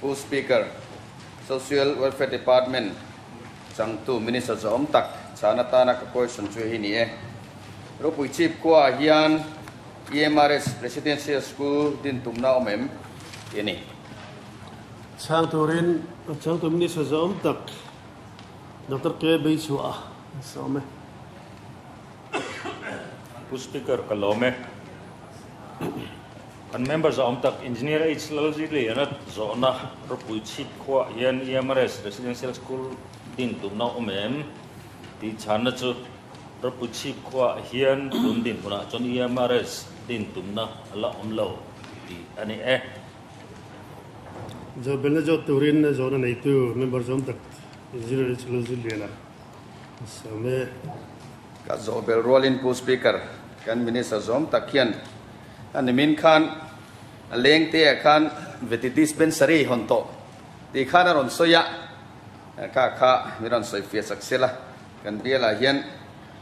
Pu Speaker, Social Welfare Department changtu Minister zawhawm tak chhan atana ka question chu hei ni e. Ropui Chip khuaah hian EMRS Residential School din tumna awm em tih a ni. Chhang turin changtu Minister zawhawm tak Doctor K. Beichhuah a sawm e. Pu Speaker, ka lawm e. Kan member zawhawm tak Engineer H. Lalziliana zawhna ropui chhip khuaah hian EMRS Residential School din tumna awm em tih chhanna chu ropui chhip khuaah hian tun dinhmunah chuan EMRS din tumna a la awm lo tih a ni e. Zawhbelna zawt turin zawhna neitu member zawhawm tak Engineer H. Lalziliana a sawm e. Ka zawhbel rualin Pu Speaker, kan Minister zawm tak hian a nimin khan a lengte ah khan veti dispensary hawn tawh tih khan a rawn sawi a, kha kha mi rawn sawi fiah chak sela, kan bialah hian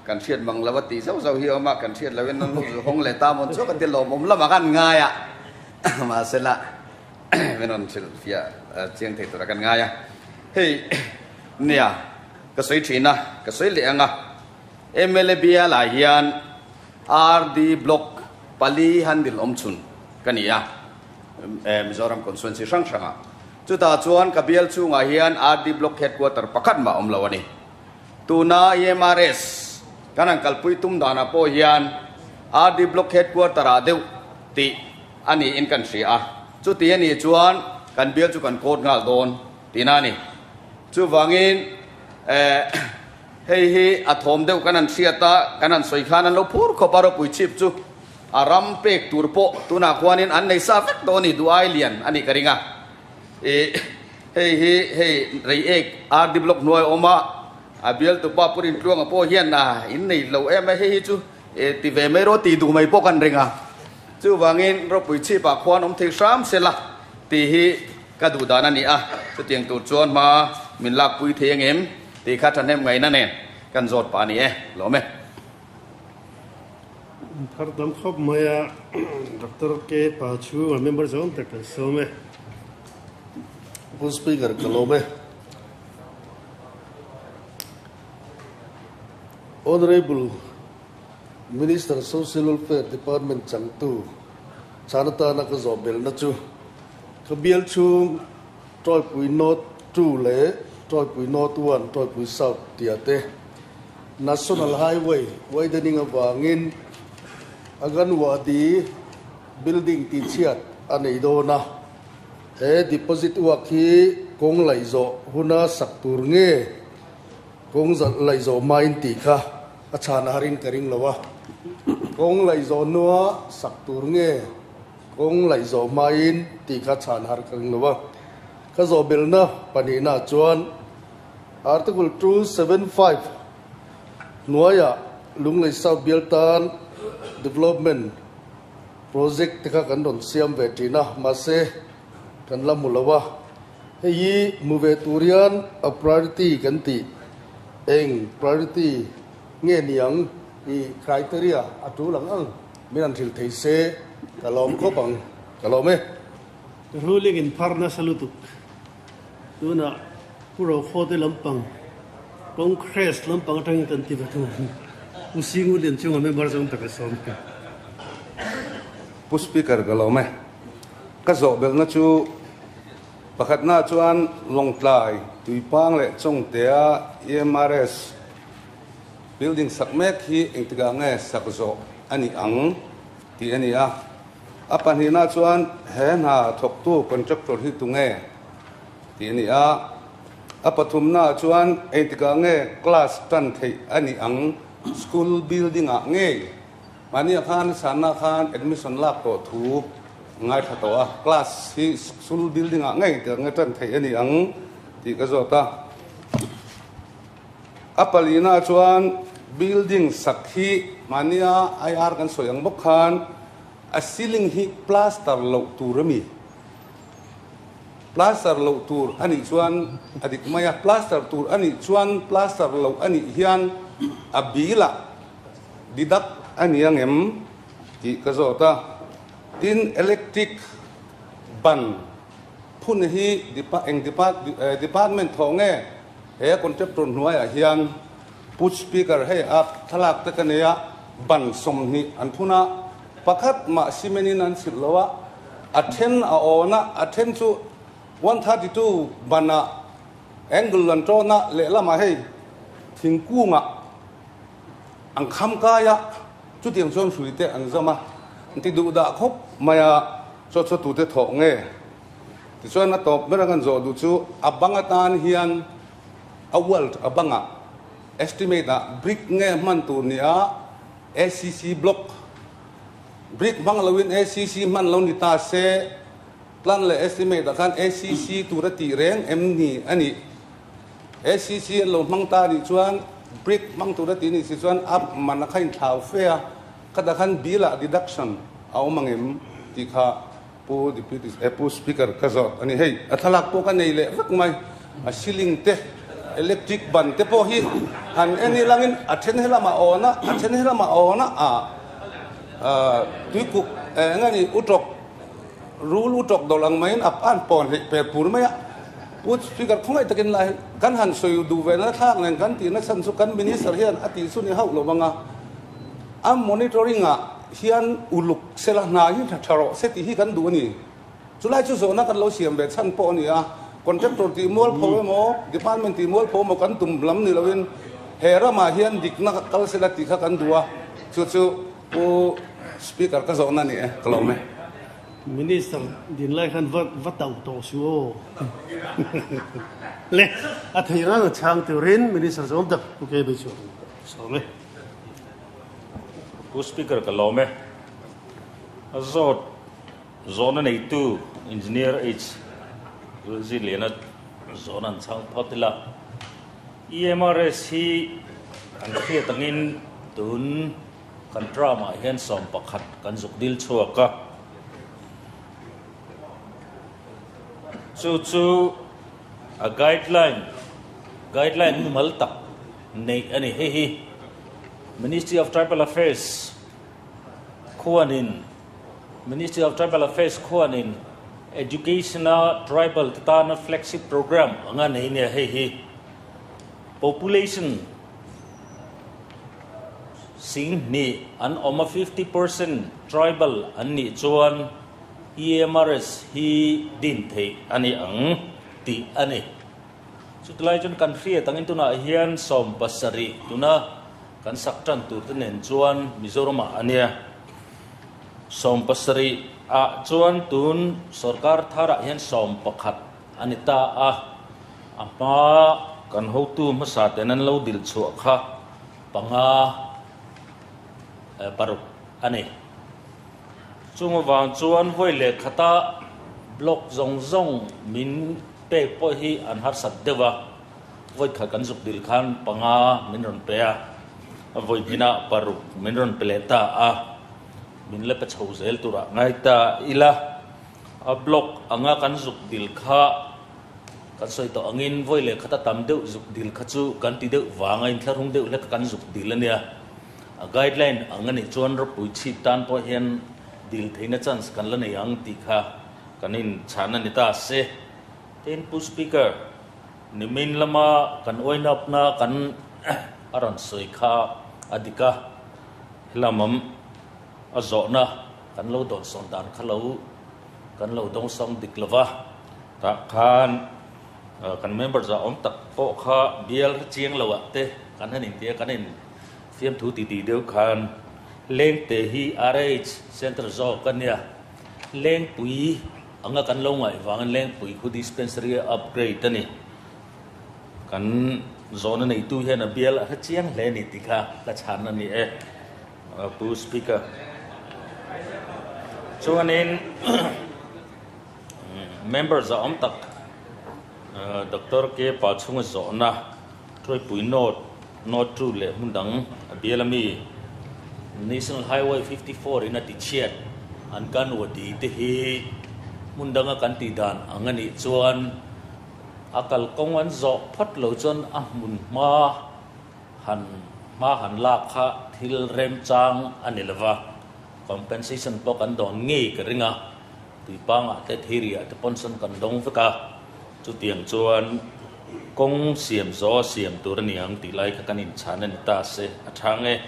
kan hriat mang lo a tih zauh zauh hi a awm a, kan hriat loin an lo hawng leh ta mawn chu ka ti lawmawm lamah khan ngai a, mahsela min rawn hrilh fiah chiang thei tura kan ngai a, hei nia. Ka sawi thin a, ka sawi leh ang a. Mla bialah hian RD Block pali handle awm chhun ka ni a, Mizoram constituency hrang hrangah. Chutah chuan ka bial chhungah hian RD Block headquarter pakhat mah awm lo a ni. Tuna EMRS kan han kalpui tum danah pawh hian RD Block headquarter ah deuh tih a niin kan hria a. Chuti a nih chuan kan bial chu kan court nghal dawn tihna a ni. Chuvangin hei hi a thawm deuh kan han hriat a, kan han sawi khan an lo phur khawp a, ropui chhip chu a ram pek tur pawh tunah khuanin an nei sa vek tawh a ni, duh ai lian a nih ka ring a. Ih hei hi hei Reiek RD Block hnuai a awm a, a bialtupa Pu Rintluanga pawh hian a in nei lo em a, hei hi chu ti ve mai rawh tih duh mai pawh kan ring a. Chuvangin ropui chhipah khuan awm thei hram sela tih hi Ka duh dan a ni a, chutiang tur chuan hma min lakpui thei angem tih kha thahnem ngaihna nen kan zawt pah a ni e, lawm e. Thar dam khawp mai a, Doctor K pa chhunga member zawng tak kan sawm e. Pu Speaker ka lawm e. Honourable Minister Social Welfare Department changtu chhan atana ka zawh belhna chu Ka bial chhung Tawipui North 2 leh Tawipui North 1, Tawipui South tia te National Highway widening avangin Anganwadi building tihchhiat a nei dawn a. He deposit uak hi kawng laih zawh huna sak tur nge kawng laih zawh hmain tih kha a chhan a harin ka ring lo a. Kawng laih zawh hnua sak tur nge Kawng laih zawh hmain tih kha chhan har ka ring lo a. Ka zawh belhna pahnihnaah chuan Article 275 hnuaiah Lunglei South bial tan Development Project te kha kan rawn siam ve thin a, mahse kan la hmu lo a. Hei hi hmu ve tur hian a priority kan tih eng priority nge niang i criteria a tul ang ang. Min han hrilh thei se ka lawm khawp ang, ka lawm e. Ruling in phar nasa lutuk. Tunah Pu Rokhawte lampang Congress lampang atangin kan ti ve thung ang. Pu Singu Lianchunga member zawng tak a sawm ka. Pu Speaker ka lawm e. Ka zawh belhna chu pakhatna chuan Lawngtlai, Tuipang leh Chawngtea EMRS Building sak mek hi engtikah nge sak zawh a nih ang tih a ni a. A pahnihna chuan he hna thawktu contractor hi tunge tih a ni a. A pathumna chuan engtikah nge class tan theih a nih ang school building ah ngei mahnia khan sanna khan admission lak tawh thu ngaithla tawh a, class hi school building ah ngei engtikah nge tan theih a nih ang tih ka zawt a. A palina chuan building sak hi mahnia IR kan sawi ang bawk khan a ceiling hi plaster loh tur a mi? Plaster loh tur a nih chuan a dik mai a, plaster tur a nih chuan plaster loh a nih hian a bilah deduct a ni ang em tih ka zawt a. Tin, electric ban. phun hi eng department thawh nge he contractor hnuaiah hian Pu Speaker hei a thlalak te ka nei a, ban 20 an phun a, pakhat mah cement in an chhilh lo a, a then a awn a, a then chu 132 ban ah angle an tawn a, lehlamah hei thingkung ah an kham kai a, chutiang chuan hrui te an zam a, an ti duh dah khawp mai a, chaw chaw tute thawh nge? Tichuan a tawp ber a kan zawh duh chu a bang atan hian a world a bangah estimate ah brick nge hman tur ni a acc block brick hmang loin acc hman lo ni ta se plan leh estimate ah khan acc tur a tih reng em ni a nih acc an lo hmang ta nih chuan brick hmang tur a tih nih si chuan a man a kha inthlau fe a khatah khan bill ah deduction a awm ang em tih kha Pu Deputy eh Pu Speaker ka zawt a ni. Hei a thlalak pawh ka nei leh vek mai. A ceiling te, electric ban te pawh hi han en i langin a then he lamah awn a, a then he lamah awn a, ah tuikuk eh eng a ni utawk rul utawk dawlh ang maiin a an pawn hleih per pur mai a. Pu Speaker khawngaih takin lai kan han sawi duh ve na thlak nen kan tihna chhan chu kan Minister hian a tih chu ni hauh lo vang a. A monitoring ah hian uluk sela hna hi tha tha rawh se tih hi kan duh a ni. Chulai chu zawhna kan lo siam ve chhan pawh a ni a, contractor tih mualpho emaw, department tih mualpho emaw kan tum lam ni loin he ramah hian dikna kal sela tih kha kan duh a, chu chu Pu Speaker ka zawhna a ni e, ka lawm e. Minister din lai khan va va tauh tawh suh aw. Le a thei rang a chhang turin Minister zawm tak Pu KB chuan sawm e. Pu Speaker ka lawm e. A zawt zawhna neitu Engineer H. Lalziliana zawhna an chhang phawt ila. EMRS hi kan hriat angin tun kan term ah hian 11 kan zuk dil chhuak a. Chu chu a guideline, guideline mumal tak neih a ni. Hei hi Ministry of Tribal Affairs khuanin Ministry of Tribal Affairs khuanin Education-a tribal te tana flagship program anga nei nia hei hi population 20,000 an awm a 50% tribal an nih chuan EMRS hi din theih a ni ang tih a ni. Chutilai chuan kan hriat angin tunah hian 70 tuna kan sak tan tur te nen chuan Mizoramah a nia. 70 ah chuan tun sorkar tharah hian 11 a ni ta a, a hma kan hotu hmasa ten an lo dil chhuah kha panga paruk a ni. Chung avang chuan vawi leh khata block zawng zawng min Pek pawh hi an harsat deuh a, vawi khat kan zuk dil khan panga min rawn pe a, a vawi hnihah paruk min rawn pe leh ta a, min la pe chho zel turah ngai ta ila, a block anga kan zuk dil kha kan sawi tawh angin vawi leh khat a tam deuh zuk dil kha chu kan ti deuh vang a, inthlahrung deuh hlek kan zuk dil a nia, a guideline ang a nih chuan ropui chhip tan pawh hian dil theihna chance kan la nei ang tih kha. Kan inchhan a ni ta se. Tin, Pu Speaker, nimin lama kan uainapna kan a rawn sawi kha a dik a, helamam a zawhna kan lo dawnsawn dan kha lo kan lo dawngsawng dik lo va, tah khan kan member zah awm tak pawh kha bial chiang lo ah te kan han intia kan in fiamthu titi deuh khan Lengte hi RH Centre zawk a nia. Lengpui anga kan lo ngaih vangin Lengpui khu dispensary a upgrade a ni. Kan zawhna neitu hian a bial a hre chiang hle a ni tih kha ka chhan a ni e, Pu Speaker. Chuanin member zah awm tak Doctor K Pachhunga zawhna Tuaipui North, North 2 leh hmun dang a bial ami National Highway 54 in a ti chhiat an kan wadi te hi hmun danga kan tih dan ang a nih chuan a kalkawng an zawh phawt lo chuan a hmun hma han hma han lak kha thil remchang a ni lova, compensation pawh kan dawn ngei ka ring a. Tuipangah te Thiriah te pawn sawn kan dawng vek a, chutiang chuan kawng siam zawh a siam tur a ni ang tih lai kha kan inchhan a ni ta se a chhang e.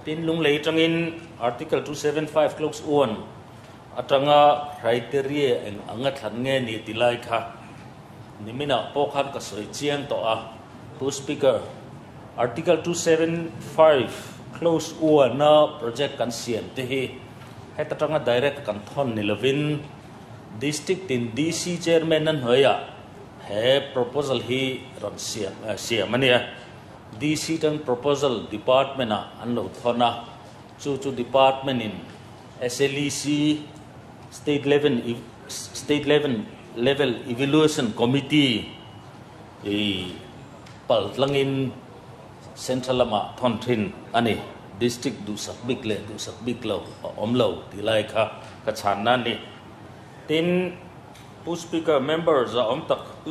Tin, Lunglei atangin Article 275 Clause 1 atanga criteria eng anga thlan nge ni tih lai kha niminah pawh khan ka sawi chiang tawh a, Pu Speaker, Article 275 Clause 1 a project kan siam te hi heta tanga direct kan thawn ni lovin District tin DC Chairman a hnuaiah he proposal hi rawn siam siam a nia. DC tan proposal department ah an lo thawn a, chu chu department in SLEC, State Level State Level Level Evaluation Committee, i pal tlangin Central lamah thawn thin a ni. District duhsak bik leh duhsak bik lo a awm lo tih lai kha ka chhanna a ni. Tin, Pu Speaker, member za awm tak Pu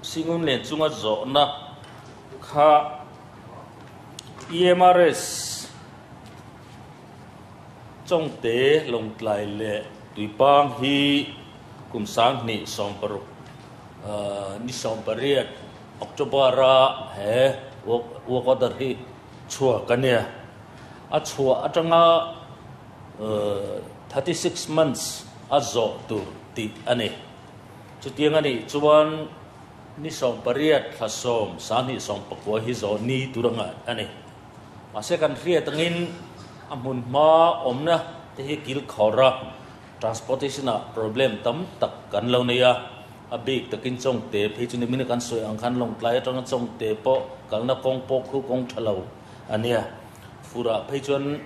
Singun Len chunga zawhna kha EMRS Chawngte, Lawngtlai leh Tuipang hi kum 2016 Ni 18 October-a he work order hi chhuak a nia. A chhuah atanga 36 months a zawh tur tih a ni. Chutiang a nih chuan ni 18 thla 10 2019 hi zawh ni tur a ngai a ni. Mahse kan hriat angin a hmun hma awmna te hi kil khawr a. Transportation ah problem tam tak kan lo nei a, a bik takin Chawngte phei chu nimin a kan sawi ang khan Lawngtlai atanga Chawngte pawh kalna kawng pawh khu kawng tha lo a nia. Furah phei chuan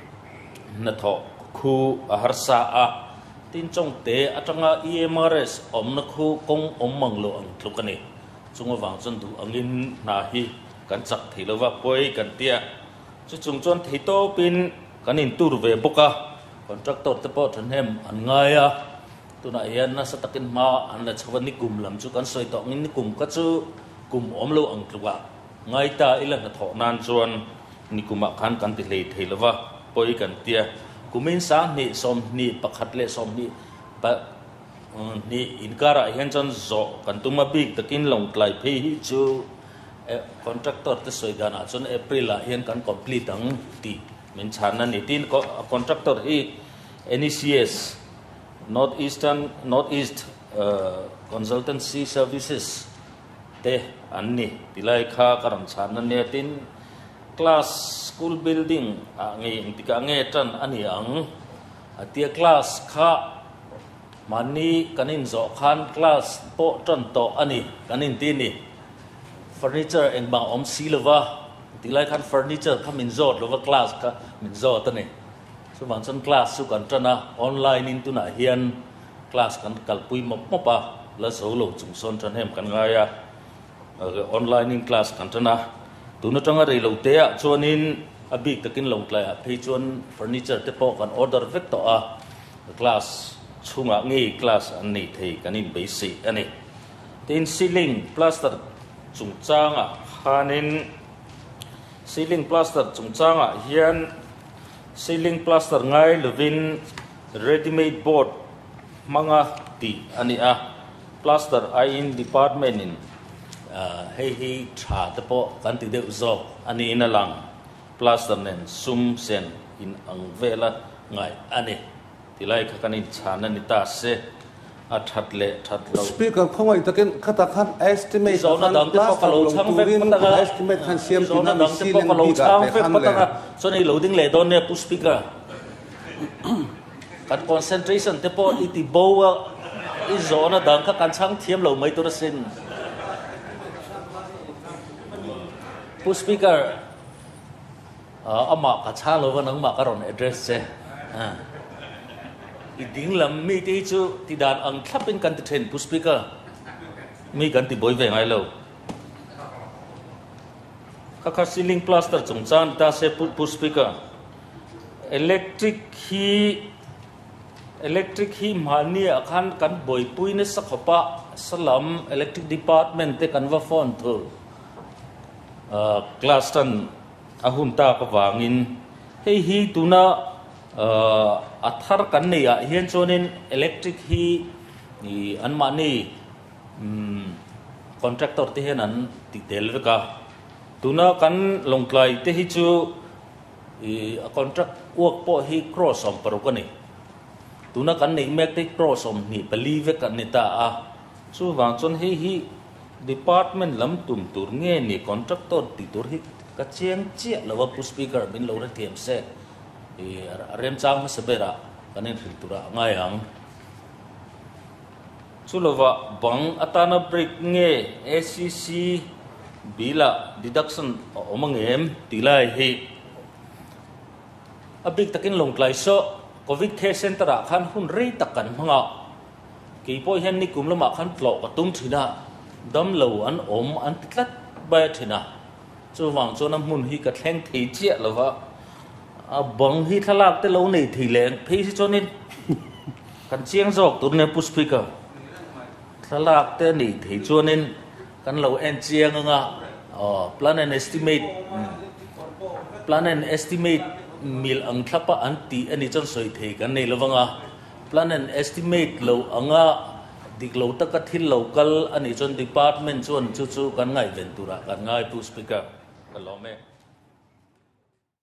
hnathawh khu a harsa a, tin Chawngte atanga EMRS awmna khu kawng awm mang lo ang tluk a ni. Chung avang chuan duh angin hna hi kan chak thei lo va, pawi kan ti a. Chu chung chuan theitawpin kan intur ve bawk a. Contractor te pawh thahnem an ngai a, tunah hian nasa takin hma an la chho a, nikum lam chu kan sawi tawh angin nikum kha chu kum awm lo ang tlukah ngai ta ila hnathawh nan chuan nikumah khan kan ti hlei thei lova pawi kan ti a, kumin 2021 leh 22 inkarah hian chuan zawh kan tum a, bik takin Lawngtlai phei hi chu contractor te sawi danah chuan April ah hian kan complete ang tih Min chhan a ni. Tin, contractor hi NECS, North Eastern, North East Consultancy Services te an ni. Tilai kha ka rawn chhan a nia. Tin, class school building ah ngei engtikah nge tan a ni ang? A tia class kha mahni kan inzawh khan class pawh tan tawh a ni kan inti a ni. Furniture engmah awm si lova. Tilai khan furniture kha min zawt lova class kha min zawt a ni. Chuvang chuan class chu kan tan a, online in tunah hian class kan kalpui mawp mawp a, la zo lo chung sawn tan hem kan ngai a, online in class kan tan a. Tun atanga rei lo te ah chuanin a bik takin Lawngtlai ah phei chuan furniture te pawh kan order vek tawh a, class chhungah ngei class an nei thei kan inbeisei a ni. Tin ceiling plaster chungchangah khanin ceiling plaster chungchangah hian ceiling plaster ngai lovin ready made board hmanga tih a ni a, plaster aiin department in hei hi tha te pawh kan ti deuh zawk a niin a lang, plaster nen sum sen in ang vela ngaih a ni. Tilai kha kan inchhan a ni ta se, a that leh that loh. Speaker khawngaih takin khatah khan estimate ah khan plaster lo turin estimate khan siam tina mi ceiling bik ah te khan le. Chuan i lo ding leh dawn nia Pu Speaker. Kan concentration te pawh i ti bo a, i zawhna dang kha kan chhang thiam lo mai tur asin. Pu Speaker. Amah ka chhang lova nangmah ka rawn address che. I ding lam mi te hi chu ti dan ang thlap in kan ti then Pu Speaker. Mi kan ti buai ve ngai lo. Kha kha ceiling plaster chungchang ni ta se Pu Speaker. Electric hi electric hi mahni ah khan kan buaipui nasa khawp a, salam electric department te kan va phone thur. Class tan a hun tak avangin hei hi tuna a thar kan neih ah hian chuanin electric hi I anmahni contractor te hian an ti tel vek a. Tuna kan Lawngtlai te hi chu i a contract work pawh hi crore 60 a ni. Tuna kan neih mek te hi crore 24 vek an ni ta a. Chuvang chuan hei hi department lam tum tur nge ni contractor tih tur hi ka chiang chiah lo a Pu Speaker min lo hrethiam se i remchang hmasa berah kan inhrilh turah a ngai ang. Chu lovah bang atana break nge ACC bill ah deduction a awm angem tih lai hi a bik takin Lawngtlai saw Covid Care Centre ah khan hun rei tak kan hmang a, kei pawh hian nikum lamah khan tlawh ka tum thin a, damlo an awm an ti tlat bai a thin a, chuvang chuan a hmun hi ka thleng thei chiah lova, a bang hi thlalak te lo nei thei leh ang phei si chuanin Kan chiang zawk tur nia Pu Speaker. Thlalak te nih thei chuanin kan lo en chiang anga aw plan and estimate plan and estimate mil ang thlapa an tih a nih chuan sawi thei kan nei lo vanga plan and estimate lo anga dik lo taka thil lo kal a nih chuan department chuan chu chu kan ngaihven turah kan ngai Pu Speaker. Ka lawm e.